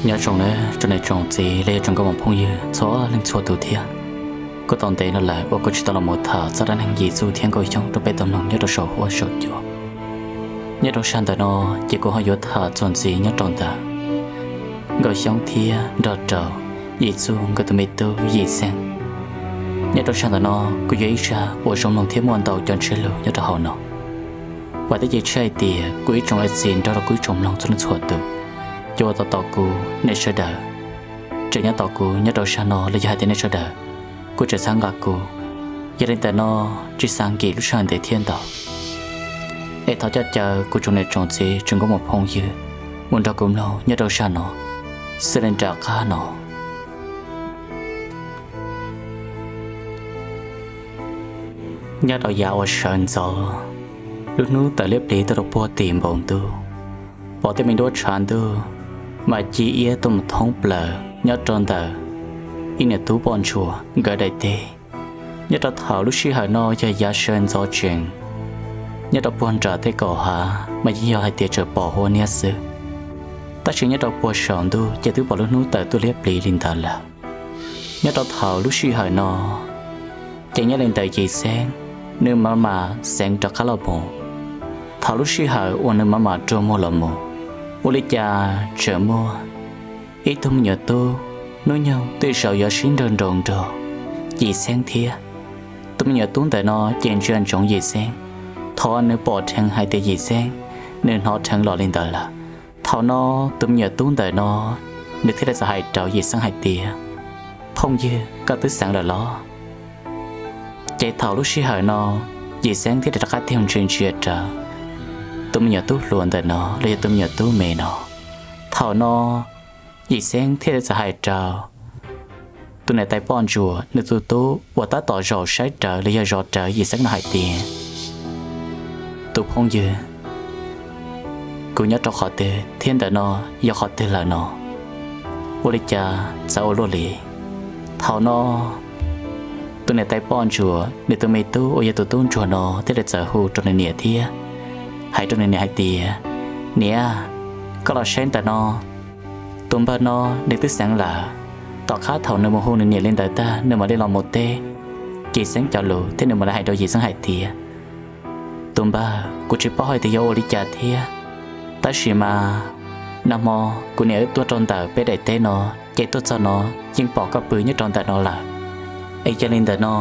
Nyob zoo nawb tsoom niam tsoom txiv los yog tsoom nkauj muam phooj ywg txhua leej txhua tus thiab. Kuj tau ntev no lawm uas kuv tsis tau los mus tham txog dab neeg Yim Txuj thiab Nkauj Xyoob rau peb tau mloog nyob rau saum huab saum cua. Nyob rau sij hawm ntawm no ces kuv ho yuav tham txuas ntxiv nyob rau ntawm Nkauj Xyoob thiab nrog rau Yim Txuj nkawd tus me tub Yim Xeeb. Nyob rau sij hawm ntawm no kuj yog ib zaj uas zoo mloog thiab muaj ntau cov ntsiab lus nyob rau hauv no. Vam thiab cia siab hais tias kuv ib tsoom niam txiv nrog rau kuv ib tsoom mloog txhua leej txhua tus, cov uas tau tos kuv nej sawv daws, tseem nyob tos kuv nyob rau sij hawm no los yog hais tias nej sawv daws kuj tseem xav nqa kuv. Yog li ntawm no tsis xav nkim lub sij hawm ntev thiab ntau, es thov coj caw kuv tsoom niam tsoom txiv tsoom nkauj muam phooj ywg mus nrog kuv mloog nyob rau sij hawm no xws li nram qab no. Nyob rau yav uas sawv ntxov, lub hnub tawm liab pliv tuaj rau puag tim npoo ntuj, pom tej me duab tshav ntuj mas ci iab tuaj mus thoob plaws nyob rau ntawm ib niam tub poj ntsuam nkawd daim teb. Nyob rau thaum lub sij hawm no yog yav sawv ntxov tsees, nyob rau puag nram tej kaum hav mas yeej yog hais tias tseem pom huab niab xwb, tab sis nyob rau puag saum ntuj ces twb pom lub hnub tawm tuaj liab pliv li ntawd lawm. Nyob rau thaum lub sij hawm no ces nyob li ntawm Yim Xeeb, nws mam mam xeev rov qab los mus. Thaum lub sij hawm uas nws mam mam rua muag los mus, ua li cas tseem muaj ib tug me nyuam tub hnub nyoog tej zaum yuav sib nrog nroos nrog Yim Xeeb thiab. Tus me nyuam tub ntawm no ces ntsia ntsoov Yim Xeeb, thov nws pom dheev hais tias Yim Xeeb, nws hnov dheev los li ntawd lawm. Thaum no tus me nyuam tub ntawm no nws thiaj li txawm hais rau Yim Xeeb hais tias, phooj ywg, koj twb xeev lawm los? Ces thaum lub sij hawm no Yim Xeeb thiaj li rov qab tig mus ntsia ntsia rau tus me nyuam tub hluas ntawm no los yog tus me nyuam tub me no. Thaum no Yim Xeeb thiaj li txawm hais rau tus niam tais poj ntsuam nws tus tub uas tab tom zaum saib rawv los yog zov rawv Yim Xeeb no hais tias, tus phooj ywg, kuv nyob rau qhov twg thiab ntawm no yog qhov twg lawm no? Ua li cas txawv ua luaj li? Thaum no tus niam tais poj ntsuam nws tus me tub uas yog tus tub ntsuag no thiaj li txawm hu rau nws niam thiab hais rau nws niam hais tias, niam, koj los saib ntawm no, tus npawg no nws twb xeev lawm. Tom qab thaum nws mus hu nws niam li ntawd tag nws mam li los mus teb Yim Xeeb cov lus thiab nws mam li hais rau Yim Xeeb hais tias, tus npawg, kuv tsis paub hais tias yog ua li cas thiab, tab sis mas nag hmo kuv niam wb tuaj rau ntawm peb daim teb no, ces tuaj txog no yeej pom koj pw nyob rau ntawm no lawm. Es yog li ntawm no,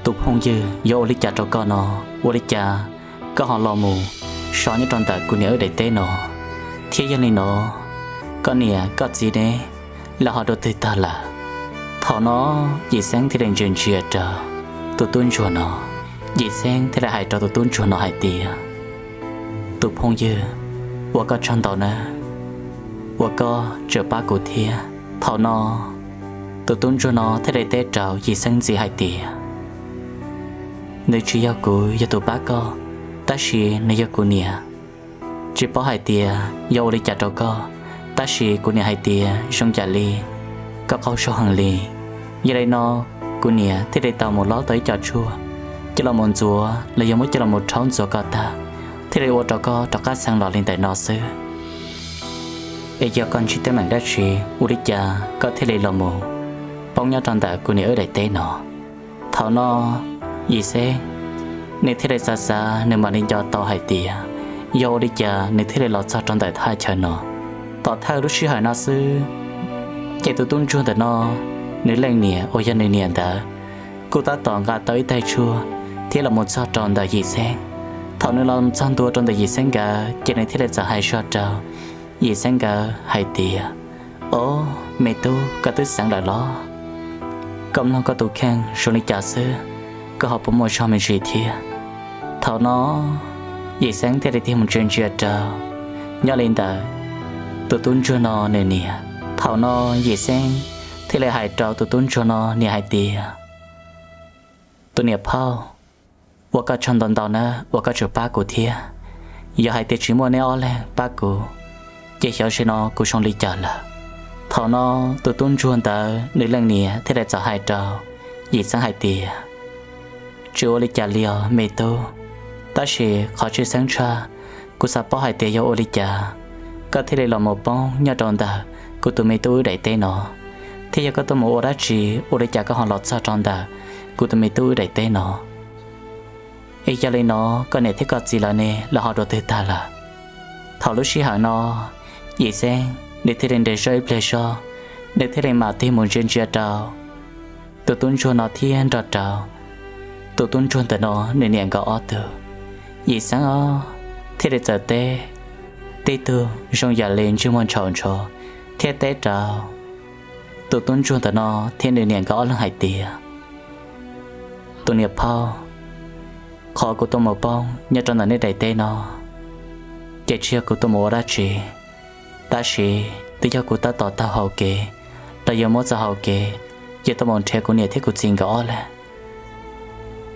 tus phooj ywg, yog ua li cas rau koj no? Ua li cas koj ho los mus so nyob rau ntawm kuv niam wb daim teb no? Thiab yog li no, koj niam koj txiv ne, lawv ho dua twg tag lawm? Thaum no Yim Xeeb thiaj li ntsia ntsia rau tus tub ntsuag no. Yim Xeeb thiaj li hais rau tus tub ntsuag no hais tias, tus phooj ywg, ua koj tsaug ntau nawb uas koj tseem pab kuv thiab. Thaum no tus tub ntsuag no thiaj li teb rau Yim Xeeb ntxiv hais tias, nws tsis yog kuv yog tus pab koj, tab sis nws yog kuv niam. Tsis paub hais tias yog ua li cas rau koj, tab sis kuv niam hais tias zoo cas li koj qaug zog heev li. Yog li no kuv niam thiaj li tau mus lob tau ib co tshuaj coj los mus ntxuav los yog muab coj los mus rhaub ntxuav koj tag, thiaj li ua rau koj rov qab xeev los li ntawm no xwb. Es yog koj ntsib teeb meem dab tsi ua li cas koj thiaj li los mus poob nyob rau ntawm kuv niam wb daim teb no? Thaum no Yim Xeeb nws thiaj li xav xav nws mam li nco tau hais tias yog ua li cas nws thiaj li los txog rau ntawm thaj chaw no. Tom thawj lub sij hawm no xwb ces tus tub ntsuag ntawm no nws leej niam uas yog nws niam ntawd kuj tab tom nqa tau ib taig tshuaj thiab los mus txog rau ntawm Yim Xeeb. Thaum nws los txog ntua rau ntawm Yim Xeeb nkawd ces nws thiaj li txawm hais zog rau Yim Xeeb nkawd hais tias, o, me tub, koj twb xeev lawm los? Koj mloog koj tus kheej zoo li cas xwb, koj ho puas muaj zog me ntsis thiab? Thaum no Yim Xeeb thiaj li tig mus ntsia ntsia rau nyob li ntawm tus tub ntsuag no nws niam. Thaum no Yim Xeeb thiaj li hais rau tus tub ntsuag no niam hais tias, tus niam phauj, ua koj tsaug ntau ntau nawb uas koj tseem pab kuv thiab. Yog hais tias tsis muaj neb ob leeg pab kuv, ces xyov zaum no kuv zoo li cas lawm. Thaum no tus tub ntsuag ntawd nws leej niam thiaj li txawm hais rau Yim Xeeb hais tias, tsis ua li cas li os me tub, tab sis qhov tshwj xeeb tshaj kuv xav paub hais tias yog ua li cas koj thiaj li los mus poob nyob rau ntawm kuv tus me tub wb daim teb no, thiab yog koj tuaj mus ua dab tsi, ua li cas koj ho los txog rau ntawm kuv tus me tub wb daim teb no? Es yog li no, koj niam thiab koj txiv lawv ne, lawv ho dua twg tag lawm? Thaum lub sij hawm no, Yim Xeeb nws thiaj li nres zog ib pliag zog, nws thiaj li mam tig mus ntsia ntsia rau tus tub ntsuag no thiab nrog rau tus tub ntsuag ntawm no nws niam nkawd ob tug. Yim Xeeb os, thiaj li txawm teb, tib tug zoo yam li ntsej muag ntshaus ntsho thiab teb rau tus tub ntsuag ntawm no thiab nws niam nkawd ob leeg hais tias, tus niam phauj, qhov kuv tuaj mus poob nyob rau ntawm nej daim teb no, ces tsis yog kuv tuaj mus ua dab tsi, tab sis twb yog kuv tab tom taug hau kev, los yog muab txoj hau kev, ces tuaj mus nrhiav kuv niam thiab kuv txiv nkawd ob leeg.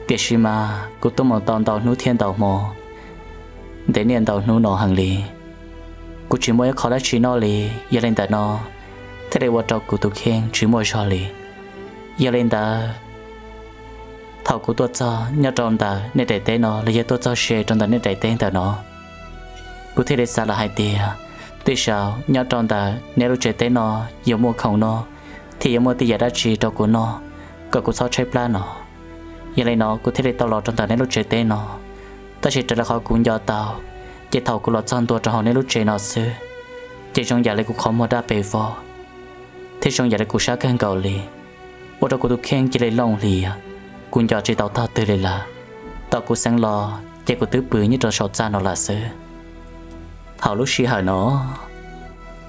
Tiam sis mas kuv tuaj mus tau ntau hnub thiab ntau hmo, ntev niaj ntau hnub no heev li, kuv tsis muaj ib qho dab tsi noj li. Yog li ntawm no, thiaj li ua rau kuv tus kheej tsis muaj zog li. Yog li ntawd, thaum kuv tuaj txog nyob rau ntawm nej daim teb no los yog tuaj txog ze rau ntawm nej daim teb ntawm no, kuv thiaj li xav lawm hais tias, tej zaum nyob rau ntawm neb lub tsev teb no yuav muaj khoom noj, thiab yuav muaj tej yam dab tsi rau kuv noj, kom kuv txhob tshaib plab no. Yog li no kuv thiaj li tau los rau ntawm neb lub tsev teb no. Tab sis raws li qhov kuv nco tau, ces thaum kuv los txog ntua rau hauv neb lub tsev no xwb, ces zoo yam li kuv qhov muag daj pes vog, thiab zoo yam li kuv sab kawg nkaus li, ua rau kuv tus kheej cia li looj hlias, kuv nco tsis tau tog twg li lawm. Tau kuv xeev los ces kuv twb pw nyob rau saum txaj no lawm xwb. Thaum lub sij hawm no,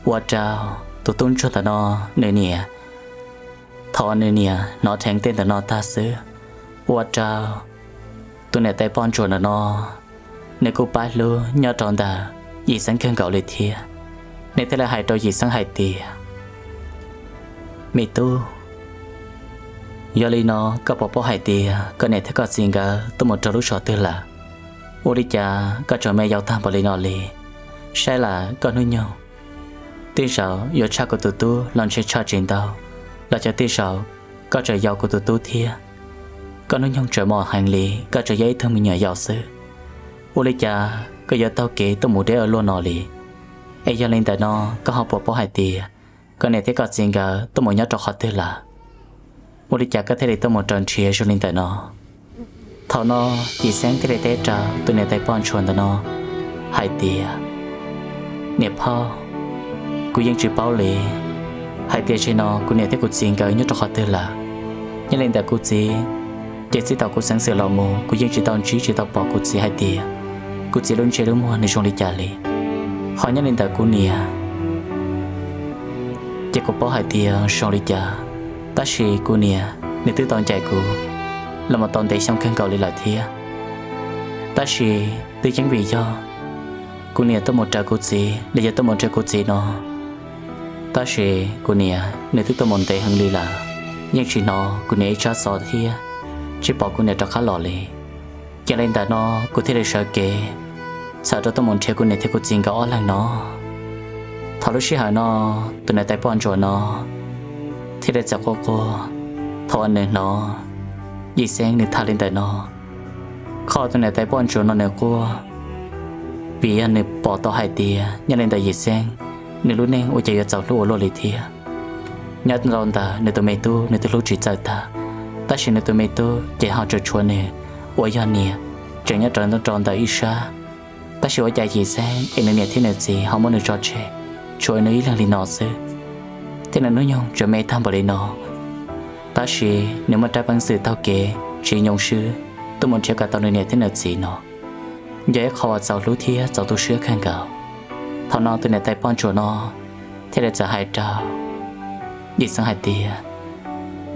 ua rau tus tub ntsuag ntawm no nws niam, thaum nws niam hnov dheev tej ntawm no tag xwb, ua rau tus niam tais poj ntsuam ntawm no, nws kuj pab hlub nyob rau ntawm Yim Xeeb kawg nkaus li thiab. Nws thiaj li hais rau Yim Xeeb hais tias, me tub, yog li no koj puas paub hais tias koj niam thiab koj txiv nkawd tuaj mus rau lub zos twg lawm? Ua li cas koj tseem me yau tag npaum li no li? Saib lawm koj hnub nyoog, tej zaum yuav tshaj kuv tus tub los ntshe tshaj tsis ntau, los xyov tej zaum koj tseem yau kuv tus tub thiab. Koj hnub nyoog tseem mos heev li, koj tseem yog ib tug me nyuam yaus xwb. Ua li cas koj yuav taug kev tuaj mus deb ua luaj no li? Es yog li ntawm no, koj ho puas paub hais tias koj niam thiab koj txiv nkawd tuaj mus nyob rau qhov twg lawm? Ua li cas koj thiaj li tuaj mus raws nrhiav zoo li ntawm no? Thaum no, Yim Xeeb thiaj li teb rau tus niam tais poj ntsuam ntawm no hais tias, niam phauj, kuv yeej tsis paub li hais tias zaum no kuv niam thiab kuv txiv nkawd nyob rau qhov twg lawm. Nyob li ntawm kuv txiv, ces txij thaum kuv xeev xwm los mus kuv yeej tsis tau ntsib tsis tau pom kuv txiv hais tias kuv txiv lub ntsej lub muag nws zoo li cas li. Ho nyob li ntawm kuv niam, ces kuv paub hais tias zoo li cas, tab sis kuv niam nws twb tau ncaim kuv los mus tau ntev xyoo kawg nkaus li lawm thiab. Tab sis twb yeej vim yog kuv niam tuaj mus raws kuv txiv los yog tuaj mus nrhiav kuv txiv no, tab sis kuv niam nws twb tuaj mus ntev heev li lawm, yeej tsis hnov kuv niam ib tsab xov thiab tsis pom kuv niam rov qab los li. Yog li ntawm no, kuv thiaj li sawv kev txhawm rau tuaj mus nrhiav kuv niam thiab kuv txiv nkawd ob leeg no. Thaum lub sij hawm no, tus niam tais poj ntsuam no thiaj li txawm quaj quaj. Thaum uas nws hnov Yim Xeeb nws tham li ntawm no, qhov tus niam tais poj ntsuam no nws quaj vim yog nws pom tau hais tias nyob li ntawm Yim Xeeb, nws lub neej ua cas yuav txaus hlub ua luaj li thiab. Nyob rau ntawm nws tus me tub, nws twb hlub tsis txawj tag, tab sis nws tus me tub ces ho tseem tshuav nws uas yog niam tseem nyob rau ntawm ib sab. Tab sis ua cas Yim Xeeb es nws niam thiab nws txiv ho muab nws tso tseg, tshuav nws ib leeg li no xwb, thiab nws hnub nyoog tseem me tag npaum li no, tab sis nws muaj rab peev xwm taug kev tsis nyoo swb tuaj mus nrhiav kom tau nws niam thiab nws txiv no, yog ib qho uas txaus hlub thiab txaus tu siab kawg nkaus. Thaum no tus niam tais poj ntsuam no thiaj li txawm hais rau Yim Xeeb hais tias,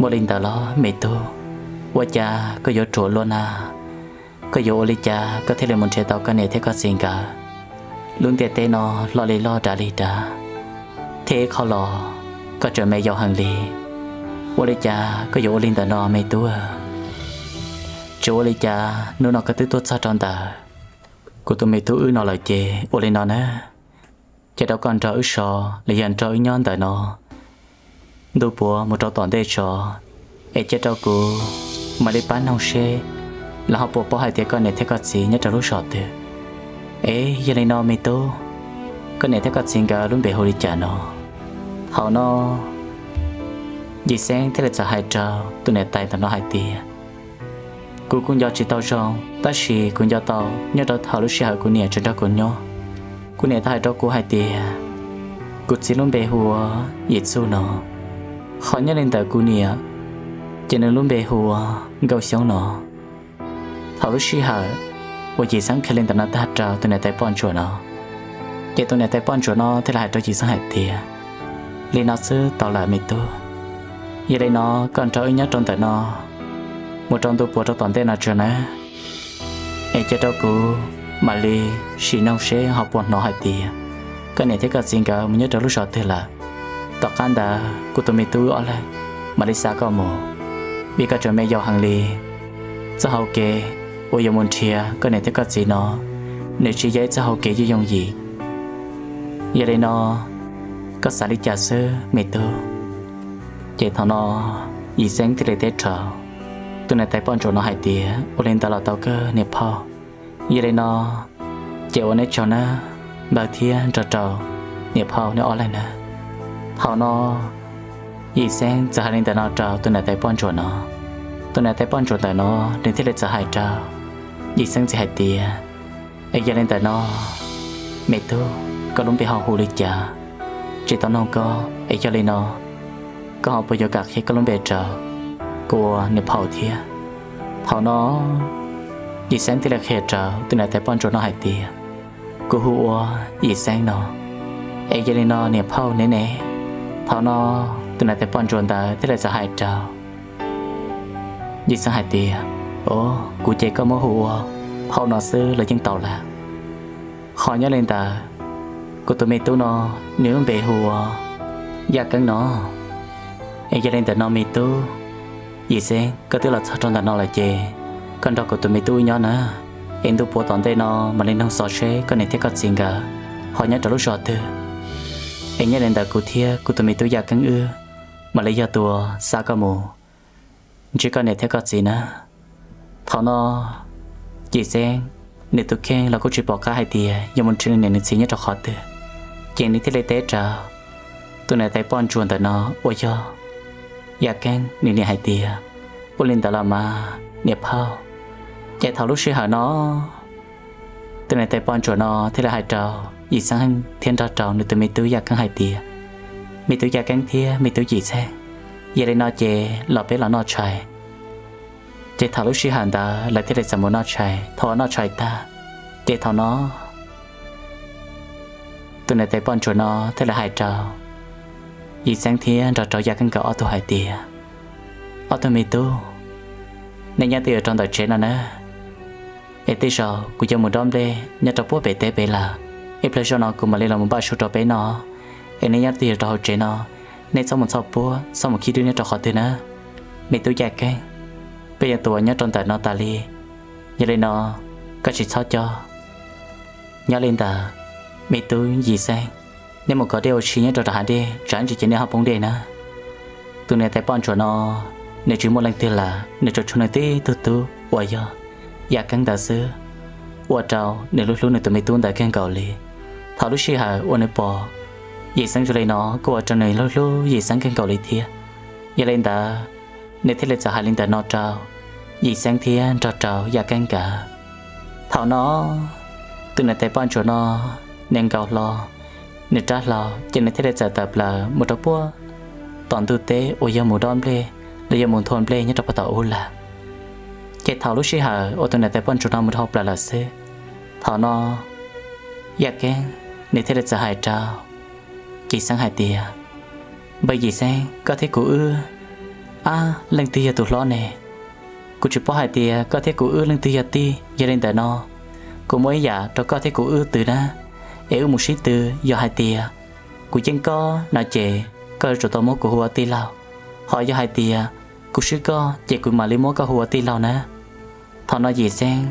ua li ntawd los me tub, ua cas koj yuav ruam luaj na? Koj yuav ua li cas koj thiaj li mus nrhiav tau koj niam thiab koj txiv nkawd? Lub ntiaj teb no loj li loj dav li dav, thiab ib qho los koj tseem me yau heev li. Ua li cas koj yuav ua li ntawm no me tub? Tsis ua li cas, hnub no koj twb tuaj txog rau ntawm kuv tus me tub wb no lawm ces ua li no na, cia rau koj nrog wb so, los yog nrog wb nyob ntawm no ntu puav mus rau tom ntej tso, es cia rau kuv mam li pab noog seb lawv ho puas paub hais tias koj niam thiab koj txiv nyob rau lub zos twg. Es yog li no me tub, koj niam thiab koj txiv nkawd lub npe hu li cas no? Thaum no Yim Xeeb thiaj li txawm hais rau tus niam tais ntawm no hais tias, kuv kuj nco tsis tau zoo, tab sis kuv nco tau nyob rau thaum lub sij hawm kuv niam tseem nrog kuv nyob, kuv niam tau hais rau kuv hais tias kuv txiv lub npe hu ua Yim Txuj no, ho nyob li ntawm kuv niam ces nws lub npe hu ua Nkauj Xyoob no. Thaum lub sij hawm uas Yim Xeeb qhia li ntawm no tag rau tus niam tais poj ntsuam no, ces tus niam tais poj ntsuam no thiaj li hais rau Yim Xeeb hais tias, li no xwb tau lawm me tub, yog li no koj nrog wb nyob rau ntawm no mus rau ntu puav rau tom ntej no tso nawb, es cia rau kuv mam li sim noog seb ho puas hnov hais tias koj niam thiab koj txiv nkawd mus nyob rau lub zos twg lawm. Tom qab ntawd kuv tus me tub wb ob leeg mam li xa koj mus, vim koj tseem me yau heev li. Txoj hauv kev uas yuav mus nrhiav koj niam thiab koj txiv no, nws tsis yog ib txoj hauv kev yooj yooj yim. Yog li no koj xav li cas xwb me tub. Ces thaum no Yim Xeeb thiaj li teb rau tus niam tais poj ntsuam no hais tias, ua li ntawd los tau kawg niam phauj, yog li no ces ua neb tsaug nawb, npawg thiab nrog rau niam phauj neb ob leeg nawb. Thaum no Yim Xeeb txawm hais li ntawm no rau tus niam tais poj ntsuam no. Tus niam tais poj ntsuam ntawm no nws thiaj li txawm hais rau Yim Xeeb ntxiv hais tias, es yog li ntawm no me tub, koj lub npe ho hu li cas? Tsis tau noog koj, es yog li no koj ho puas yuav kam qhia koj lub npe rau kuv ua niam phauj thiab? Thaum no Yim Xeeb thiaj li qhia rau tus niam tais poj ntsuam no hais tias, kuv hu ua Yim Xeeb no, es yog li no niam phauj neb ne? Thaum no tus niam tais poj ntsuam ntawd thiaj li txawm hais rau Yim Xeeb hais tias, o, kuv ces koj muab hu ua phauj no xwb los yeej tau lawm. Ho nyob li ntawd, kuv tus me tub no nws lub npe hu ua Yaj Keeb no. Es yog li ntawm no me tub, Yim Xeeb, koj twb los txog rau ntawm no lawm ces koj nrog kuv tus me tub wb nyob na, es ntu puav tom ntej no mam li noog xov seb koj niam thiab koj txiv nkawd ho nyob rau lub zos twg. Es nyob li ntawd kuv thiab kuv tus me tub Yaj Keeb wb mam li yog tus xa koj mus ntsib koj niam thiab koj txiv na. Thaum no Yim Xeeb nws tus kheej los kuj tsis pom qab hais tias yuav mus nrhiav nws niam nws txiv nyob rau qhov twg, ces nws thiaj li teb rau tus niam tais poj ntsuam ntawm no uas yog Yaj Keeb nws niam hais tias, ua li ntawd los mas niam phauj. Ces thaum lub sij hawm no tus niam tais poj ntsuam no thiaj li hais rau Yim Xeeb thiab nrog rau nws tus me tub Yaj Keeb hais tias, me tub Yaj Keeb thiab me tub Yim Xeeb, yog li no ces los peb los noj tshais. Ces thaum lub sij hawm ntawd lawv thiaj li txawm mus noj tshais. Thaum uas noj tshais tag, ces thaum no tus niam tais poj ntsuam no thiaj li hais rau Yim Xeeb thiab nrog rau Yaj Keeb nkawd ob tug hais tias, ob tug me tub, nej nyob twj ywm rau ntawm tsev no na, es tej zaum kuv yuav mus dob nplej nyob rau puag pem teb pem lawm. Ib pliag zoj no kuv mam li los mus npaj su rau peb noj, es nej nyob twj ywm rau hauv tsev no, nej txhob mus txhoj puab, txhob mus khib dwb nyob rau qhov twg na. Me tub Yaj Keeb, koj yog tus uas nyob rau ntawm no tas li, yog li no koj tsis txhob cob. Nyob li ntawd, me tub Yim Xeeb, neb mus kov dej ua si nyob rau tom hav dej, tsam ib ntsis ces nej ho poob dej na. Tus niam tais poj ntsuam no, nws tsis muaj leej twg lawm, nws tsuas tshuav nws tib tug tub uas yog Yaj Keeb ntawd xwb, ua rau nws hlub hlub nws tus me tub ntawd kawg nkaus li. Thaum lub sij hawm uas nws pom Yim Xeeb zoo li no kuj ua rau nws hlub hlub Yim Xeeb kawg nkaus li thiab. Yog li ntawd, nws thiaj li txawm hais li ntawm no rau Yim Xeeb thiab nrog rau Yaj Keeb nkawd. Thaum no, tus niam tais poj ntsuam no, nws nkaus hlo nws rab hlau, ces nws thiaj li txawm tawm plaws mus rau puag tom ntug teb uas yog mus dob nplej los yog mus nthua nplej nyob rau puag tom ub lawm. Ces thaum lub sij hawm uas tus niam tais poj ntsuam no mus rau hauv plaws lawm xwb, thaum no Yaj Keeb nws thiaj li txawm hais rau Yim Xeeb hais tias, npawg Yim Xeeb, koj thiab kuv wb, ab, leej twg yog tus hlob ne? Kuv tsis paub hais tias koj thiab kuv wb leej twg yog tij, yog li ntawm no kuv muab ib yam rau koj thiab kuv wb twv na, es wb mus sib tw. Yog hais tias kuv yeej koj no ces koj yuav tsum tau muab kuv hu ua tij laug, ho yog hais tias kuv swb koj ces kuv mam li muab koj hu ua tij laug na. Thaum no Yim Xeeb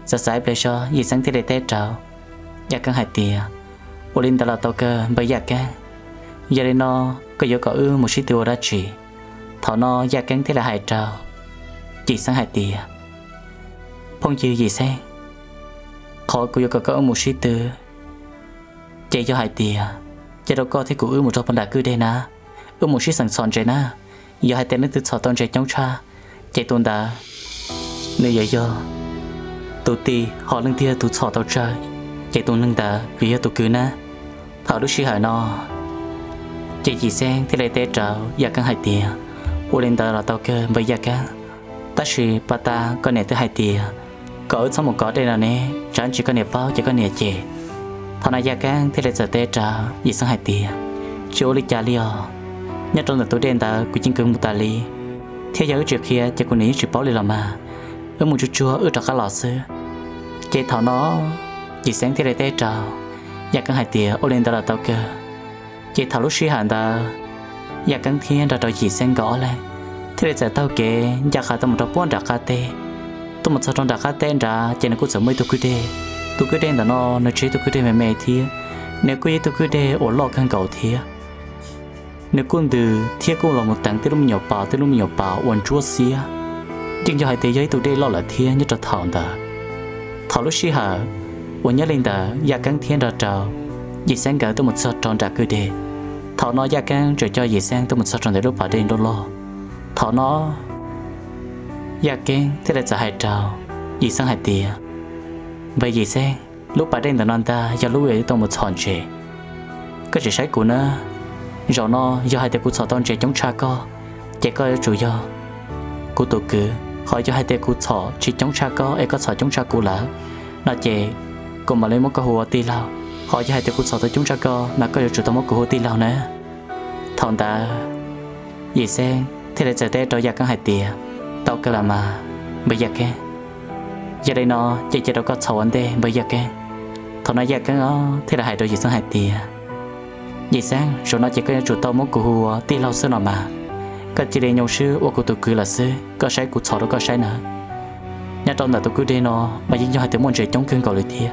xav xav ib pliag zog, Yim Xeeb thiaj li teb rau Yaj Keeb hais tias, ua li ntawd los tau kawg npawg Yaj Keeb, yog li no koj yuav kom wb mus sib tw ua dab tsi? Thaum no Yaj Keeb thiaj li hais rau Yim Xeeb hais tias, phooj ywg Yim Xeeb, qhov kuv yuav kom koj wb mus sib tw ces yog hais tias Cia rau koj thiab kuv wb mus rau puag nram kwj deg na, wb mus sib xeem txhom ntses na. Yog hais tias leej twg txhom tau ntses coob tshaj, ces tus ntawd nws yuav yog tus tij, ho leej twg yog tus txhom tau tsawg, ces tus neeg ntawd yuav yog tus kwv na. Thaum lub sij hawm no, ces Yim Xeeb thiaj li teb rau Yaj Keeb hais tias, ua li ntawd los tau kawg npawg Yaj Keeb, tab sis pas tas koj niam twb hais tias kom wb txhob mus kov dej no ne, tsam ntsis koj niam paub ces koj niam cem. Thaum no Yaj Keeb thiaj li txawm teb rau Yim Xeeb hais tias, tsis ua li cas li os, nyob rau ntawm tus dej ntawd kuv yeej kwv mus tas li, thiab yog wb tsis qhia ces kuv niam yeej tsis paub li los mas, wb mus tsuag tsuag wb rov qab los xwb. Ces thaum no Yim Xeeb thiaj li teb rau Yaj Keeb hais tias, ua li ntawd los tau kawg. Ces thaum lub sij hawm ntawd, Yaj Keeb thiab nrog rau Yim Xeeb nkawd ob leeg thiaj li txawm taug kev ncaj qha tuaj mus rau puag nram qab teb. Tuaj mus txog rau nram qab teb nrad ces nws kuj txawm muaj ib tug kwj deg. Tus kwj deg ntawm no nws tsis yog ib tug kwj deg me me thiab, nws kuj yog ib tug kwj deg uas loj kawg nkaus thiab. Nws kuj ntws thiab kuj los mus teev tej lub me nyuam pas, tej lub me nyuam pas uas ntsuab xiab, yeej yog hais tias yog ib tug dej loj lawm thiab nyob rau thaum ntawd. Thaum lub sij hawm uas nyob li ntawd Yaj Keeb thiab nrog rau Yim Xeeb nkawd tuaj mus txog rau nram kwj deg. Thaum no Yaj Keeb tseem coj Yim Xeeb tuaj mus txog rau ntawm lub pas dej nrab loj. Thaum no Yaj Keeb thiaj li txawm hais rau Yim Xeeb hais tias, npawg Yim Xeeb, lub pas dej ntawm no ntag yog lub uas tuaj mus txhom ntses. Koj tsis saib kuv na, zaum no yog hais tias kuv txhom tau ntses coob tshaj koj, ces koj yuav tsum yog kuv tus kwv. Ho yog hais tias kuv txhom tsis coob tshaj koj es koj txhom coob tshaj kuv lawm no ces kuv mam li muab koj hu ua tij laug. Ho yog hais tias kuv txhom tau coob tshaj koj mas koj yuav tsum tau muab kuv hu ua tij laug na. Thaum ntawd Yim Xeeb thiaj li txawm teb rau Yaj Keeb hais tias, tau kawg los mas npawg Yaj Keeb, yog li no ces cia rau koj txhom ua ntej npawg Yaj Keeb. Thaum no Yaj Keeb thiaj li hais rau Yim Xeeb hais tias, Yim Xeeb, zaum no ces koj yuav tsum tau muab kuv hu ua tij laug xwb no mas, koj cia li nyoo swb ua kuv tus kwv lawm xwb, koj saib kuv txhom rau koj saib na. Nyob rau ntawm tus kwj deg no mas yeej yog hais tias muaj ntses coob kawg nkaus li thiab.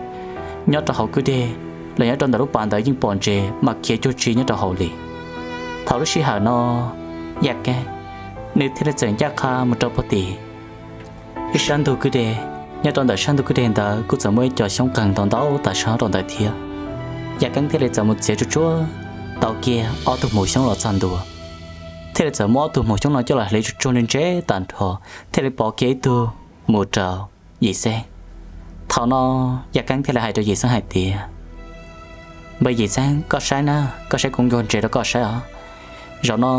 Nyob rau hauv kwj deg los nyob rau ntawm lub pas ntawd yeej pom ntses mas khiav cuag tsi nyob rau hauv li. Thaum lub sij hawm no Yaj Keeb nws thiaj li txawm ncaj qha mus rau puag tim ib sab ntug kwj deg. Nyob rau ntawm sab ntug kwj deg ntawd kuj txawm muaj ib co xyoob qeeg ntau ntau tas zog rau ntawd thiab. Yaj Keeb thiaj li txawm mus txiav tsuj tsuag tau kiag ob tug hmuv xyoob los txog ntua, thiaj li txawm muab ob tug hmuv xyoob no coj los hliv tsuj tsuag ntse ntse tag nrho, thiaj li pov kiag ib tug mus rau Yim Xeeb. Thaum no Yaj Keeb thiaj li hais rau Yim Xeeb hais tias, npawg Yim Xeeb, koj saib na, koj saib kuv nkaug ntses rau koj saib os. Zaum no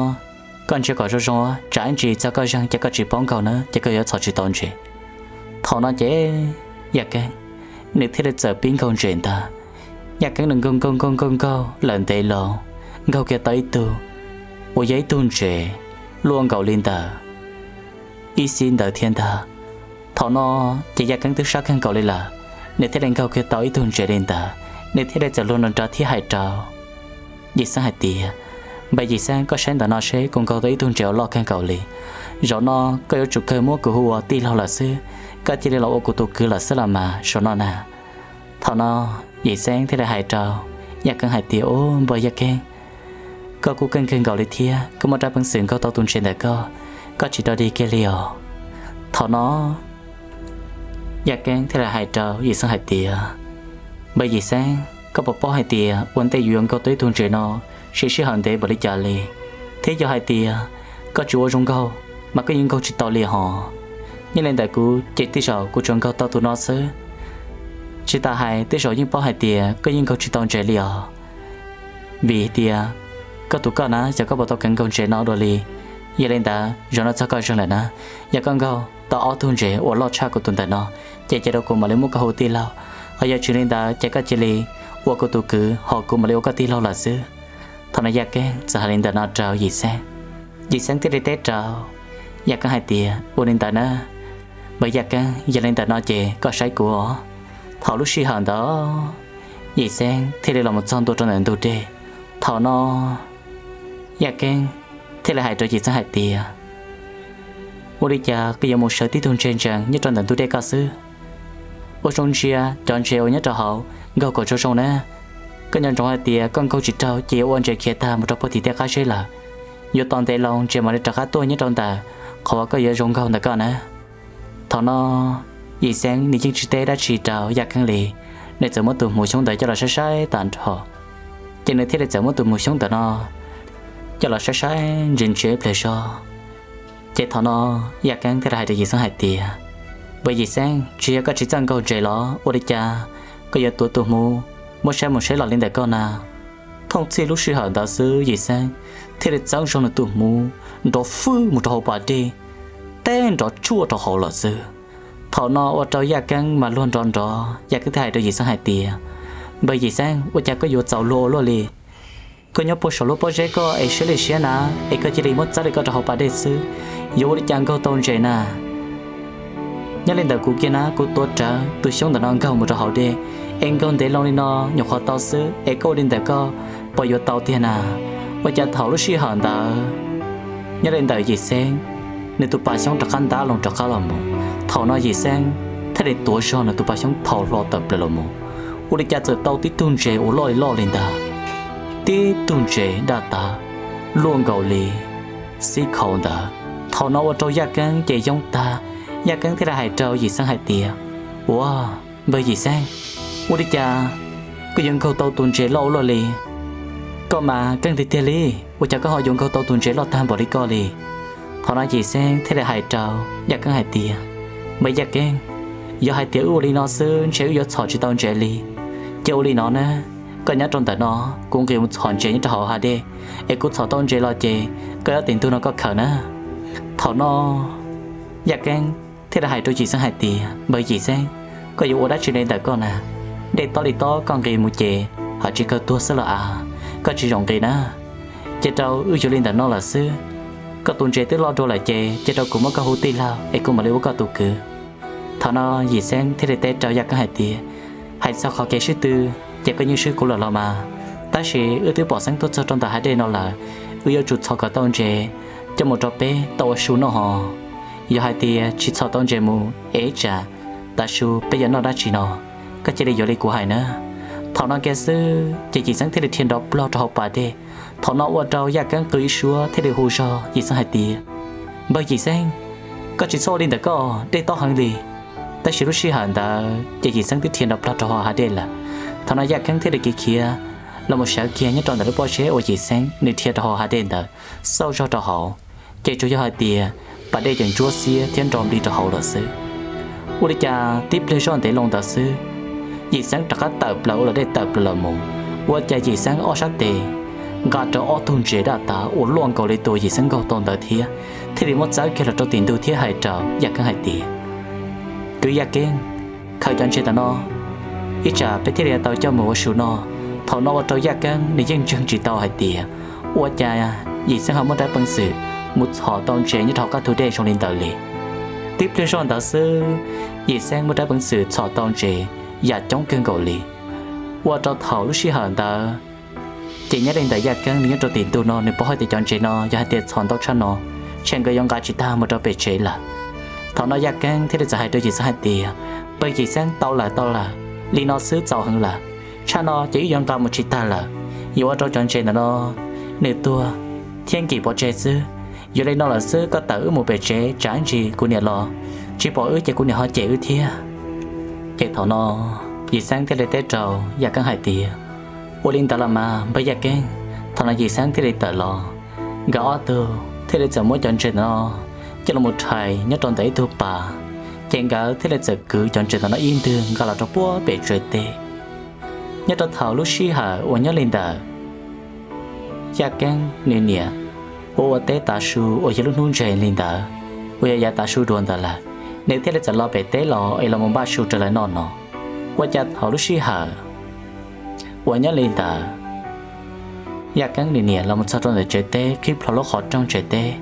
koj ntsia kom zoo zoo, tsam ib ntsis txog koj zeeg ces koj tsis paub nkaug na ces koj yuav txhom tsis tau ntses. Thaum no ces Yaj Keeb nws thiaj li txawm pib nkaug ntses ntag. Yaj Keeb nws nkaug nkaug nkaug nkaug nkaug lawm ntev loo, nkaug kiag tau ib tug uas yog ib tug ntses luaj nkaus li ntawm ib xib ntawd thiab ntag. Thaum no ces Yaj Keeb twb sab kawg nkaus li lawm, nws thiaj li nkaug kiag tau ib tug ntses li ntawd, nws thiaj li txawm luag nrov nrov thiab hais rau Yim Xeeb hais tias, npawg Yim Xeeb, koj saib ntawm no seb, kuv nkaug tau ib tug ntses uas loj kawg nkaus li. Zaum no koj yuav tsum kawg muab kuv hu ua tij laug lawm xwb, koj cia li los ua kuv tus kwv lawm xwb los mas zaum no na. Thaum no Yim Xeeb thiaj li hais rau Yaj Keeb hais tias, ub, npawg Yaj Keeb, koj kuj keej kawg nkaus li thiab, koj muaj rab peev xwm nkaug tau tus ntses ntawm koj, koj tsis rau dig kiag li os. Thaum no Yaj Keeb thiaj li hais rau Yim Xeeb hais tias, npawg Yim Xeeb, koj puas paub hais tias ua ntej yus yuav nkaug tau ib tug ntses no, siv sij hawm ntev npaum li cas li, thiab yog hais tias koj tsis ua zoo nkaug mas koj yeej nkaug tsis tau li hos. Nyob li ntawm kuv ces tej zaum kuv tsuas nkaug tau tus no xwb. Tsis tas hais tej zaum yeej paub hais tias koj yeej nkaug tsis tau ntses li os, vim tias koj tus koj na, xyov koj puas tau kheev nkaug ntses no dua li. Yog li ntawd zaum no txog koj zeeg lawm na, yog koj nkaug tau ob tug ntses uas loj tshaj kuv tus ntawm no, ces cia rau kuv mam li muab koj hu tij laug. Ho yog tsis li ntawd ces koj cia li ua kuv tus kwv, ho kuv mam li ua koj tij laug lawm xwb. Thaum no Yaj Keeb txawm hais li ntawm no rau Yim Xeeb, Yim Xeeb thiaj li teb rau Yaj Keeb hais tias, ua li ntawd na, npawg Yaj Keeb, yog li ntawm no ces koj saib kuv os. Thaum lub sij hawm ntawd Yim Xeeb thiaj li los mus txog ntua rau ntawm ntug dej. Thaum no Yaj Keeb thiaj li hais rau Yim Xeeb hais tias, ua li cas koj yuav mus sawv tib tug ntses ntsees nyob rau ntawm ntug dej koj xwb? Ua zoo ntsia cov ntses uas nyob rau hauv, nkaug kom zoo zoo na. Koj nco ntsoov hais tias koj nkaug tsis raug ces yuav ua ntses khiav tag mus rau puag tim tej qab zeb lawm. Yuav tos ntev loo ntses mam li rov qab tuaj nyob rau ntawm qhov uas koj yuav zoo nkaug ntawm koj na. Thaum no Yim Xeeb nws yeej tsis teb dab tsi rau Yaj Keeb li, nws txawm muab tus hmuv xyoob ntawd coj los saib saib tag nrho. Ces nws thiaj li txawm muab tus hmuv xyoob ntawm no coj los saib saib ntsia ntsia ib pliag zog. Ces thaum no Yaj Keeb thiaj li hais rau Yim Xeeb hais tias, Npawg Yim Xeeb, tsis yog koj tsis txawj nkaug ntses los ua li cas koj yuav tuav tus hmuv muab saib mus saib los li ntawm koj na? Thooj txhij lub sij hawm ntawd xwb Yim Xeeb thiaj li txeeb zog nws tus hmuv nrov fwj mus rau hauv pas dej, teb nrov tshuaj rau hauv lawm xwb. Thaum no ua rau Yaj Keeb mas luag nrov nrov, Yaj Keeb thiaj hais rau Yim Xeeb hais tias, Npawg Yim Xeeb, ua cas koj yuav txaus luag ua luaj li? Koj nyob puag saum lub pob zeb koj es siab li siab na, es koj cia li muab txawb li koj rau hauv pas dej xwb, yuav ua li cas nkaug tau ntses na? Nyob li ntawm kuv kiag na, kuv tuav rawv tus xyoob ntawm no nkaug mus rau hauv dej, es nkaug ntev loo li no nyuam qhuav tau xwb, es koj ua li ntawm koj puas yuav tau tiag na? Ua cas thaum lub sij hawm ntawd nyob li ntawm Yim Xeeb, nws tus pas xyoob rov qab ntab loo rov qab los mus. Thaum no Yim Xeeb thiaj li tuav zog nws tus pas xyoob thau hlo tawm plaws los mus, ua li cas txawm tau tib tug ntses uas loj li loj li ntag, tib tug ntses daj tav luaj nkaus li xib khau ntawd. Thaum no ua rau Yaj Keeb ces yoob tag, Yaj Keeb thiaj li hais rau Yim Xeeb hais tias, Ua, npawg Yim Xeeb, ua li cas koj yuav nkaug tau tus ntses loj ua luaj li? Koj mas keej tiag tiag li, ua cas koj ho yuav nkaug tau tus ntses loj tag npaum li koj li? Thaum no Yim Xeeb thiaj li hais rau Yaj Keeb hais tias, Npawg Yaj Keeb, yog hais tias wb ua li no xwb ntshe wb yuav txhom tsis tau ntses li. Ces ua li no na, koj nyob rau ntawm no, kuv nqis mus txhom ntses nyob rau hauv hav dej, es kuv txhom tau ntses los ces koj yuav tim ntug no koj khaws na. Thaum no Yaj Keeb thiaj li hais rau Yim Xeeb hais tias, Npawg Yim Xeeb, koj yuav ua dab tsi li ntawm koj na? Dej tob li tob koj nqis mus ces ho tsis kawg tuag xwb los as, koj tsis zaum nqis na. Cia rau wb yuav li ntawm no lawm xwb, koj tus ntses twb loj dua lawm ces cia rau kuv muab koj hu tij laug es kuv mam li ua koj tus kwv. Thaum no Yim Xeeb thiaj li teb rau Yaj Keeb hais tias, Hais txog qhov kev sib tw ces koj yeej swb kuv lawm los mas, tab sis wb twb pom Xeeb tuaj txog rau ntawm hav dej no lawm, wb yuav tsum txhom kom tau ntses coj mus rau peb tau ua su noj hos. Yog hais tias tsis txhom tau ntses mus es tsam tav su peb yuav noj dab tsi no, koj cia li yuav li kuv hais na. Thaum no kiag xwb ces Yim Xeeb thiaj li dhia nrov plog rau hauv pas dej. Thaum no ua rau Yaj Keeb qw ib suab thiaj li hu zog Yim Xeeb hais tias, Npawg Yim Xeeb, koj tsis txhob ua li ntawm koj, dej tob heev li. Tab sis lub sij hawm ntawd ces Yim Xeeb twb dhia nrov plog rau hauv hav dej lawm. Thaum no Yaj Keeb thiaj li khiav khiav los mus sawv kiag nyob rau ntawm lub pob zeb uas Yim Xeeb nws dhia rau hauv hav dej ntawd, xauj zog rau hauv, ces tsuas yog hais tias pas dej ces ntsuab xiab thiab nro nplig rau hauv lawm xwb. Ua li cas tib pliag zoj ntev loo ntawd xwb, Yim Xeeb rov qab tawm plaws ua luam dej tawm plaws los mus, ua cas Yim Xeeb ob sab tes nqa rau ob tug ntses daj tav uas luaj nkaus li tus Yim Xeeb nkaug tau ntawd thiab, thiaj li muab txawb kiag los rau tim ntug thiab hais rau Yaj Keeb hais tias, Kwv Yaj Keeb, khaws cov ntses ntawm no, ib tsam peb thiaj li tau coj mus ua su noj. Thaum no ua rau Yaj Keeb nws yeej ntseeg tsis tau hais tias ua cas Yim Xeeb ho muaj dawb peev xwm mus txhom tau ntses nyob rau hauv qab ntug dej zoo li ntawd li. Tib pliag zoj ntawd xwb, Yim Xeeb muaj dawb peev xwm txhom tau ntses yam coob kawg nkaus li. Ua rau thaum lub sij hawm ntawd ces nyob li ntawm Yaj Keeb nws nyob rau tim ntug no nws paub hais tias cov ntses no yog hais tias txhom ntau tshaj no, ntshe nkawd yuav nqa tsis tag mus rau pem tsev lawm. Thaum no Yaj Keeb thiaj li txawm hais rau Yim Xeeb hais tias, Npawg Yim Xeeb, tau lawm tau lawm, li no xwb txaus heev lawm. Tshaj no ces wb yuav nqa mus tsis tag lawm, yuav ua rau cov ntses ntawm no nws tuag thiab nkim pov tseg xwb. Yuav li no lawm xwb, koj tawm wb mus pem tsev, tsam ib ntsis kuv niam los tsis pom wb ces kuv niam ho cem wb thiab. Ces thaum no Yim Xeeb thiaj li teb rau Yaj Keeb hais tias, Ua li ntawd los mas npawg Yaj Keeb. Thaum no Yim Xeeb thiaj li tawm los, nkawd ob tug thiaj li txawm muab cov ntses ntawm no coj los rhais nyob rau ntawm ib tug pas, ces nkawd thiaj li txawm kwv cov ntses ntawm no ib ntwg nqa los rau puag pem tsev teb. Nyob rau thaum lub sij hawm uas nyob li ntawm Yaj Keeb nws niam ua ua teb tav su uas yog lub hnub ntseg li ntawd, uas yog yav tav su dua ntawd lawm, nws thiaj li txawm los pem teb los es los mus npaj su rau lawv noj no. Ua cas thaum lub sij hawm uas nyob li ntawd Yaj Keeb nws niam los mus txog rau ntawm tsev teb, qhib plho lub qhov rooj tsev teb,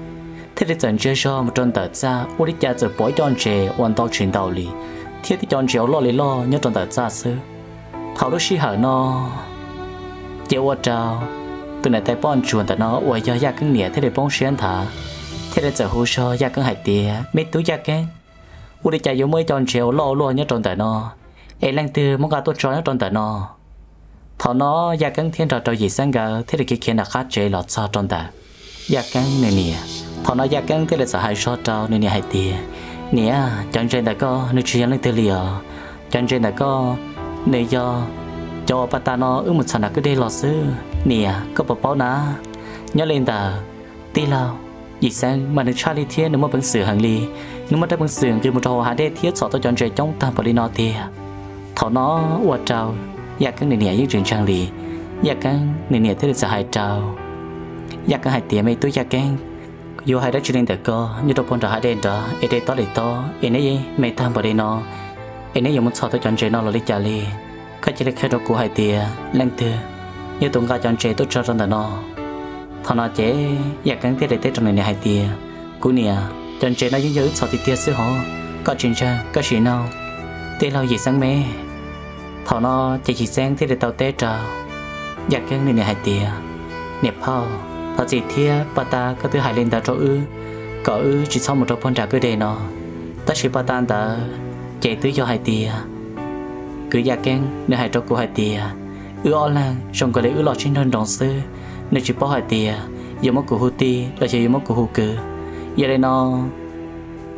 thiaj li txawm ntsia zog mus rau ntawm txaj, ua li cas txawm pom ib co ntses uas ntau tsis ntau li, thiab tib co ntses uas loj li loj nyob rau ntawm txaj xwb. Thaum lub sij hawm no ces ua rau tus niam tais poj ntsuam ntawm no uas yog Yaj Keeb niam thiaj li poob siab nthav, thiaj li txawm hu zog Yaj Keeb hais tias, Me tub Yaj Keeb, ua li cas yuav muaj ib co ntses uas loj ua luaj nyob rau ntawm no, es leej twg muab nqa tuaj tso nyob rau ntawm no? Thaum no Yaj Keeb thiab nrog rau Yim Xeeb nkawd thiaj li khiav khiav nram qab tsev los txog rau ntawm Yaj Keeb nws niam. Thaum no Yaj Keeb thiaj li txawm hais zog rau nws niam hais tias, Niam, cov ntses ntawm koj nws tsis yog leej twg li os. Cov ntses ntawm koj nws yog Cov uas pas tas no wb mus txhom nram kwj deg los xwb niam, koj puas paub na? Nyob li ntawd, tij laug Yim Xeeb mas nws tshaj li thiab nws muaj peev xwm heev li. Nws muaj rab peev xwm nqis mus rau hauv hav dej thiab txhom tau cov ntses coob tag npaum li no tiag. Thaum no ua rau Yaj Keeb nws niam yeej tsis ntseeg li. Yaj Keeb nws niam thiaj li txawm hais rau Yaj Keeb hais tias, Me tub Yaj Keeb, yuav hais dab tsi li ntawm koj? Nyob rau puag nram hav dej nrad es dej tob li tob es neb me tag npaum li no, es neb yuav mus txhom tau cov ntses no los li cas li? Koj cia li qhia rau kuv hais tias leej twg yog tus nqa cov ntses tuaj tso rau ntawm no. Thaum no ces Yaj Keeb thiaj li teb rau nws niam hais tias, Kuv niam, cov ntses no yeej yog wb txhom tiag tiag xwb hov, koj tsis ntseeg koj sim nug tij laug Yim Xeeb me. Thaum no ces Yim Xeeb thiaj li tau teb rau Yaj Keeb nws niam hais tias, Niam phauj, thov txim thiab, pas tas koj twb hais li ntawd rau wb kom wb tsis txhob mus rau puag nram kwj deg no. Tab sis pas tas ntawd ces twb yog hais tias kwv Yaj Keeb nws hais rau kuv hais tias wb ob leeg zoo nkaus li wb los sib nrog nroos xwb, nws tsis paub hais tias yuav muab kuv hu tij los yog yuav muab kuv hu kwv. Yog li no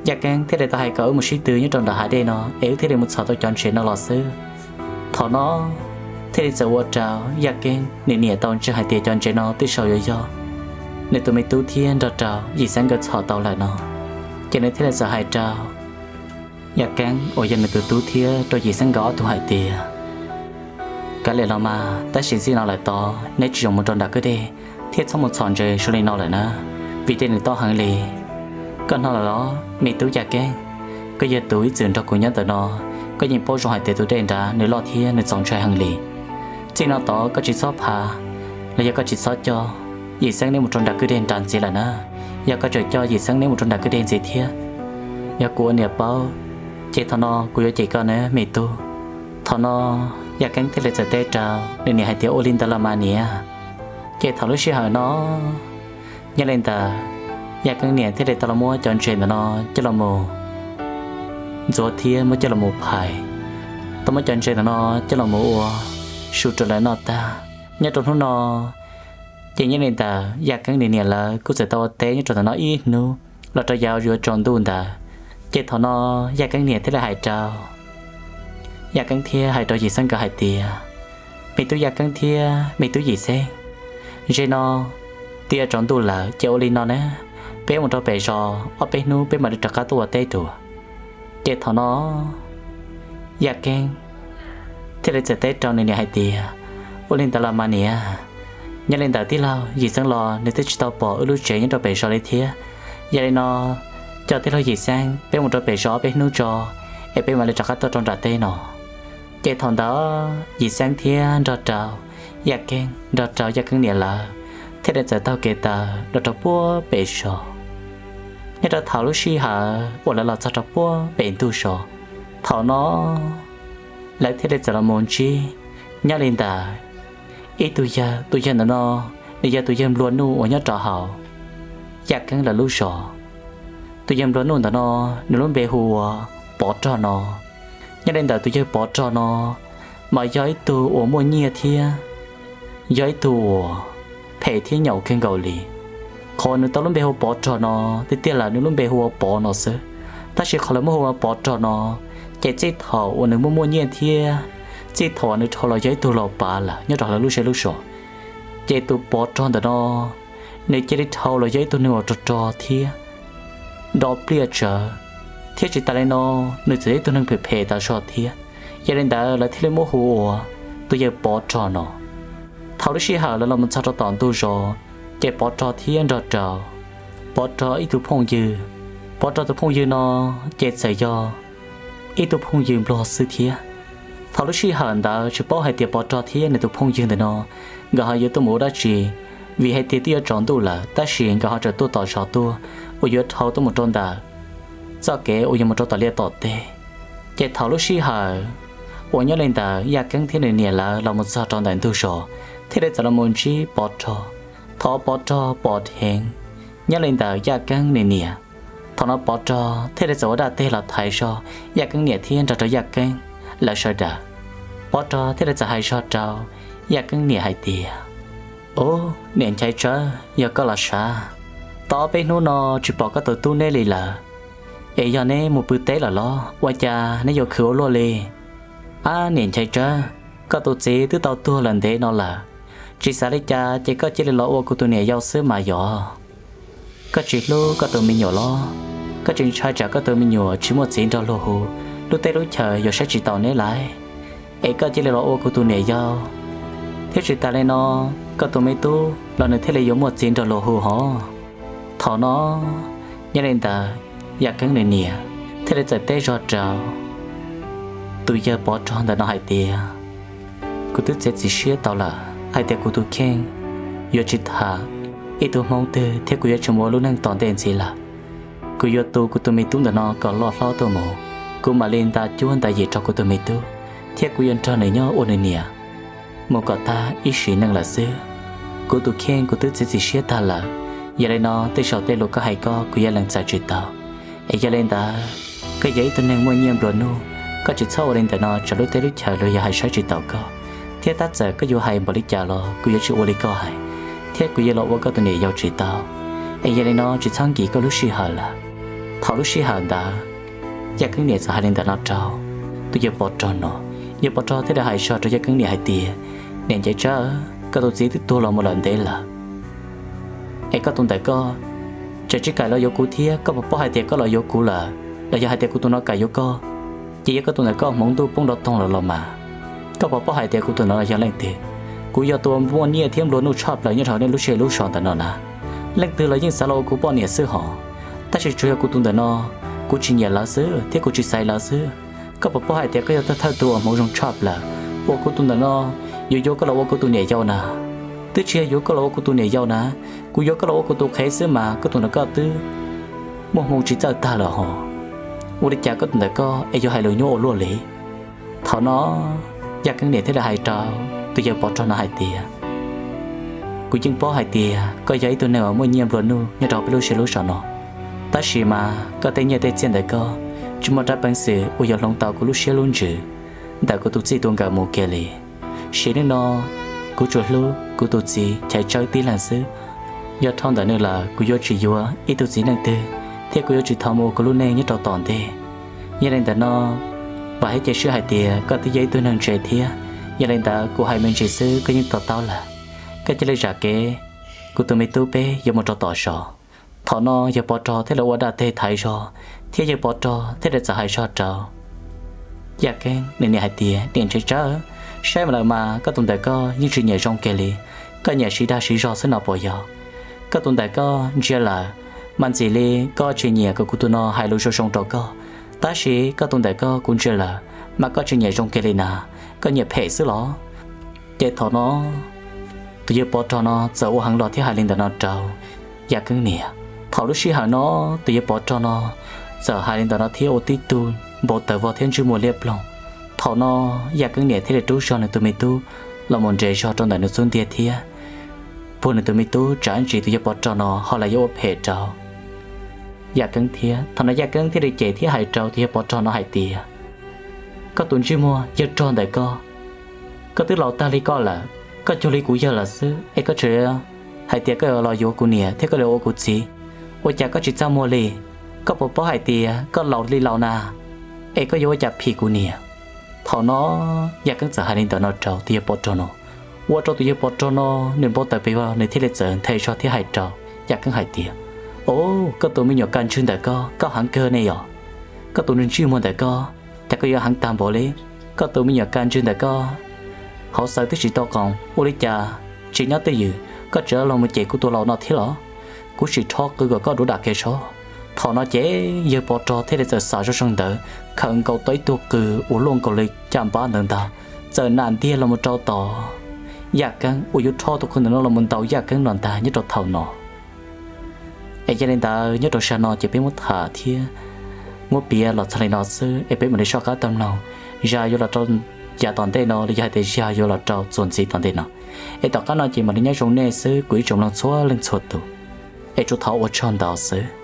Yaj Keeb thiaj li tau hais kom wb mus sib tw nyob rau nram hav dej no es wb thiaj li mus txhom tau cov ntses no los xwb. Thaum no thiaj li txawm ua rau Yaj Keeb nws niam tau ntseeg hais tias cov ntses no twb sau yuav yog nws tus me tub thiab nrog rau Yim Xeeb nkawd txhom tau lawm no. Ces nws thiaj li txawm hais rau Yaj Keeb uas yog nws tus tub thiab rau Yim Xeeb nkawd ob tug hais tias, Kav liam los mas, tab sis txij no lawm tod neb tsis txhob mus rau nram kwj deg thiab txhob mus txhom ntses zoo li no lawm na, vim tej nws tob heev li. Koj hnov lawm los me tub Yaj Keeb? Koj yog tus ib txwm nrog kuv nyob ntawm no, koj yeej paub zoo hais tias tus dej nrad nws loj thiab nws txaus ntshai heev li. Txij no tod koj tsis txhob phav los yog koj tsis txhob coj Yim Xeeb neb mus rau nram kwj deg nrad ntxiv lawm na. Yog koj tseem coj Yim Xeeb neb mus rau nram kwj deg ntxiv thiab, yog kuv ua niam paub, ces thaum no kuv yuav cem koj na me tub. Thaum no Yaj Keeb thiaj li txawm teb rau nws niam hais tias, Ua li ntawd los mas niam. Ces thaum lub sij hawm no, nyob li ntawd, Yaj Keeb niam thiaj li tau los muab cov ntses ntawm no coj los mus ntxuav thiab muab coj los mus phais, tau muab cov ntses ntawm no coj los mus ua su rau lawv noj tag. Nyob rau hnub no, ces nyob li ntawd Yaj Keeb nws niam lawv kuj txawm tau ua teb nyob rau ntawm no ib hnub los rau yav yuav tsaus ntuj ntawd. Ces thaum no Yaj Keeb niam thiaj li hais rau Yaj Keeb thiab hais rau Yim Xeeb nkawd hais tias, Me tub Yaj Keeb thiab me tub Yim Xeeb, ze no twb yuav tsaus ntuj lawm ces ua li no na, peb mus rau pem zos ob peb hnub peb mam li rov qab tuaj ua teb dua. Ces thaum no Yaj Keeb thiaj li txawm teb rau nws niam hais tias, Ua li ntawd los mas niam, nyob li ntawd tij laug Yim Xeeb los nws twb tsis tau pom wb lub tsev nyob rau pem zos li thiab. Yog li no, coj tij laug Yim Xeeb peb mus rau pem zos ob peb hnub tso, es peb mam li rov qab tuaj rau nram teb no. Ces thaum ntawd Yim Xeeb thiab nrog rau Yaj Keeb nrog rau Yaj Keeb niam lawv thiaj li txawm taug kev taw los rau puag pem zos. Nyob rau thaum lub sij hawm uas lawv los txog rau puag pem ntug zos, thaum no lawv thiaj li txawm los mus ntsib nyob li ntawd ib tug yawg. Tus yawg ntawm no nws yog tus yawg nplua nuj uas nyob rau hauv Yaj Keeb lawv lub zos. Tus yawg nplua nuj ntawm no nws lub npe hu ua Pov Rog no. Nyob li ntawd tus yawg Pov Rog no mas yog ib tug uas muaj nyiaj thiab yog ib tug uas phem thiab nyaum kawg nkaus li. Qhov uas nws tau lub npe hu ua Pov Rog no, tiag tiag lawm nws lub npe hu ua Pov no xwb, tab sis qhov lawv muab hu ua Pov Rog no, ces txij thaum uas nws muaj muaj nyiaj thiab txij thaum uas nws dhau los yog ib tug laus pav lawm nyob rau hauv lawv lub zej lub zos, ces tus Pov Rog ntawm no nws cia li dhau los yog ib tug neeg uas rog rog thiab nrov pliaj tsawv, thiab tsis tas li no nws txawm yog ib tug neeg phem phem tas zog thiab. Yog li ntawd lawv thiaj li muab hu ua tus yawg Pov Rog no. Thaum lub sij hawm lawv los mus txog rau tom ntug zos, ces Pov Rog thiab nrog rau Pov Rog ib tug phooj ywg, Pov Rog tus phooj ywg no ces txawm yog ib tug phooj ywg nplog xwb thiab. Thaum lub sij hawm ntawd tsis paub hais tias Pov Rog thiab nws tus phooj ywg ntawm no nkawd ho yuav tuaj mus ua dab tsi, vim hais tias twb yuav tsaus ntuj lawm tab sis nkawd ho tseem tuaj tom zos tuaj uas yuav dhau tuaj mus rau ntawm txoj kev uas yuav mus rau tom liaj tom teb. Ces thaum lub sij hawm uas nyob li ntawd Yaj Keeb thiab nws niam lawv los mus txog rau ntawm ntug zos thiaj li txawm los mus ntsib Pov Rog. Thaum Pov Rog pom dheev nyob li ntawm Yaj Keeb nws niam, thaum no Pov Rog thiaj li txawm ua dab teg los thaiv zog Yaj Keeb niam thiab nrog rau Yaj Keeb lawv sawv daws. Pov Rog thiaj li txawm hais zog rau Yaj Keeb niam hais tias, Ub, niam Nchaiv Tsawb, yog koj los sav? Tau ob peb hnub no tsis pom koj tus tub neb li lawm, es yog neb mus pw teb lawm los ua cas neb yuav khwv ua luaj li? Ab niam Nchaiv Tsawb, Koj tus txiv twb tau tuag lawm ntev no lawm, tsis xav li cas ces koj cia li los ua kuv tus niam yau xwb mas yog. Koj tsis hlub koj tus me nyuam los? Koj tsis ntshai tsam koj tus me nyuam tsis muaj txiv nrog luag hu, lub teb lub chaws yuav saib tsis taus neb lawm? Es koj cia li los ua kuv tus niam yau, thiab tsis tas li no, koj tus me tub los nws thiaj li yuav muaj txiv nrog luag hu hov. Thaum no, yog li ntawd, Yaj Keeb nws niam thiaj li txawm teb zog rau tus yawg pov rog ntawm no hais tias, kuv twb txiav txim siab tau lawm hais tias kuv tus kheej yuav tsis tham ib tug hmoob twg thiab kuv yuav tsis mus ua lub neej tom ntej ntxiv lawm. Kuv yuav tu kuv tus me tub ntawm no kom loj hlob tuaj mus, kuv mam li nta cuab nta yim rau kuv tus me tub, thiab kuv yuav nrog nws nyob ua nws niam mus kom tag ib sim neej lawm xwb. Kuv tus kheej kuv twb txiav txim siab tag lawm, yog li no tej zaum tej lus koj hais ko kuv yuav lees txais tsis tau. Es yog li ntawd, koj yog ib tug neeg muaj nyiaj nplua nuj, koj tsis txhob ua li ntawm no tsam lub teb lub chaws los yog hais saib tsis taus koj, thiab tab txawm koj yuav hais npaum li cas los kuv yuav tsis ua li koj hais, thiab kuv yuav los ua koj tus niam yau tsis tau. Es yog li no tsis txhob nkim koj lub sij hawm lawm. Thaum lub sij hawm ntawd, Yaj Keeb niam txawm hais li ntawm no rau tus yawg pov rog no. Yawg pov rog thiaj li hais zog rau Yaj Keeb niam hais tias, niam Nce Tsawb, koj tus txiv twb tuag los mus lawm ntev lawm, es koj tus ntawm koj tseem tsis kam los yuav kuv thiab. Koj puas paub hais tias koj los yuav kuv lawm, los yog hais tias kuv tus no kam yuav koj, ces yog koj tus ntawm koj hmoov ntuj poob nrov toog lawm los mas. Koj puas paub hais tias kuv tus ntawm no yog leej twg? Kuv yog tus muaj nyiaj thiab nplua nuj tshaj plaws nyob rau nej lub zej lub zos ntawm no na. Leej twg los yeej xav los ua kuv poj niam xwb hos, tab sis tsuas yog kuv tus ntawm no, kuv tsis nyiam lawv xwb thiab kuv tsis xaiv lawv xwb. Koj puas paub hais tias koj yog thawj thawj tus uas hmoov zoo tshaj plaws uas kuv tus ntawm no yuav yuav koj los ua kuv tus niam yau na? Twb tsis yog yuav koj los ua kuv tus niam yau na, kuv yuav koj los ua kuv tus qhev xwb mas koj tus ntawm koj twb muaj hmoo tsis txawj tag lawm hos. Ua li cas koj tus ntawm koj es yuav hais lus nyuaj ua luaj li? Thaum no, Yaj Keeb niam thiaj li hais rau tus yawg pov rog no hais tias, kuv yeej paub hais tias koj yog ib tug neeg uas muaj nyiaj nplua nuj nyob rau peb lub zej lub zos no, tab sis mas koj tej nyiaj tej txiaj ntawm koj tsis muaj rab peev xwm uas yuav hloov tau kuv lub siab lub ntsws ntawm kuv tus txij tus nkawm mus kiag li. Sim neej no, kuv tsuas hlub kuv tus txiv Chais Tsawb tib leeg xwb. Yog dhau ntawm nws lawm kuv yuav tsis yuav ib tug txiv neej twg, thiab kuv yuav tsis thov mus ua kuv lub neej nyob rau tom ntej. Yog li ntawm no, vam thiab cia siab hais tias koj twb yog ib tug neeg ntse thiab, yog li ntawd kuv hais me ntsis xwb koj yeej to taub lawm. Koj cia li zam kev, kuv tus me tub peb yuav mus rau tom zos. Thaum no yawg pov rog thiaj li ua dab teg thaiv zog, thiab yawg pov rog thiaj li txawm hais zog rau Yaj Keeb nws niam hais tias, niam Nce Tsawb, saib mas lawm mas koj tus ntawm koj yeej tsis nyiam zoo kiag li, koj nyiam siv dag siv zog xwb no puas yog? Koj tus ntawm koj ntsia lawm, mas ntxim li koj tsis nyiam kom kuv tus no hais lus zoo zoo rau koj, tab sis koj tus ntawm koj kuv ntsia lawm mas koj tsis nyiam zoo kiag li na, koj nyiam phem xwb los? Ces thaum no tus yawg pov rog no txawm ua heev los thiab hais li ntawm no rau Yaj Keeb niam. Thaum lub sij hawm no, tus yawg pov rog no txawm hais li ntawm no thiab ua tib tug npau taws vog thiab ntsej muag liab ploog. Thaum no, Yaj Keeb niam thiaj li rub zog nws tus me tub los mus nres zog rau ntawm nws xub ntiag thiab puag nws tus me tub tsam ntsis tus yawg pov rog no ho los yuav ua phem rau Yaj Keeb thiab. Thaum no Yaj Keeb thiaj li cem thiab hais rau tus yawg pov rog no hais tias, koj tus ntsej muag yawg rog ntawm koj, koj twb laus tag li koj lawm, koj cuag li kuv yawg lawm xwb es koj tseem hais tias koj yuav los yuav kuv niam thiab koj yuav ua kuv txiv, ua cas koj tsis txaj muag li? Koj puas paub hais tias koj laus li laus na, es koj yuav ua cas phim kuv niam? Thaum no, Yaj Keeb txawm hais li ntawm no rau tus yawg pov rog no, ua rau tus yawg pov rog no nws npau taws pes vog, nws thiaj li txawm nthe zog thiab hais rau Yaj Keeb hais tias, o, koj tus me nyuam kaj ntswg ntawm koj, koj heev kawg ne yog? Koj tus ntsej muag ntawm koj, cas koj yuav heev tag npaum li? Koj tus me nyuam kaj ntswg ntawm koj, hauv xaws twb tsis tau qoos, ua li cas tsis nyob twj ywm, koj tseem los mus cem kuv tus laus no thiab los? Kuv sim rho qw kom koj duav dam kiag saib. Thaum no ces yawg pov rog thiaj li txawm xam zoo zoo ntawd khawm nkaus tau ib tug qws uas luaj nkaus li caj npab ntawd ntag, txawm nam ntiag los mus rau tom Yaj Keeb uas yuav rho tus qws ntawm no los mus ntaus Yaj Keeb no ntag nyob rau thaum no. Es yog li ntawd nyob rau sab no ces peb muab tham thiab muab piav los txog li no xwb es peb mam li soj qab tau mloog zaj yuav los rau yav tom ntej no los yog hais tias zaj yuav los rau txuas ntxiv tom ntej no. Es tom qab no ces mam li nyob zoo nej xwb kuv ib tsoom mloog txhua leej txhua tus, es tsuas thov ua tsaug ntau xwb.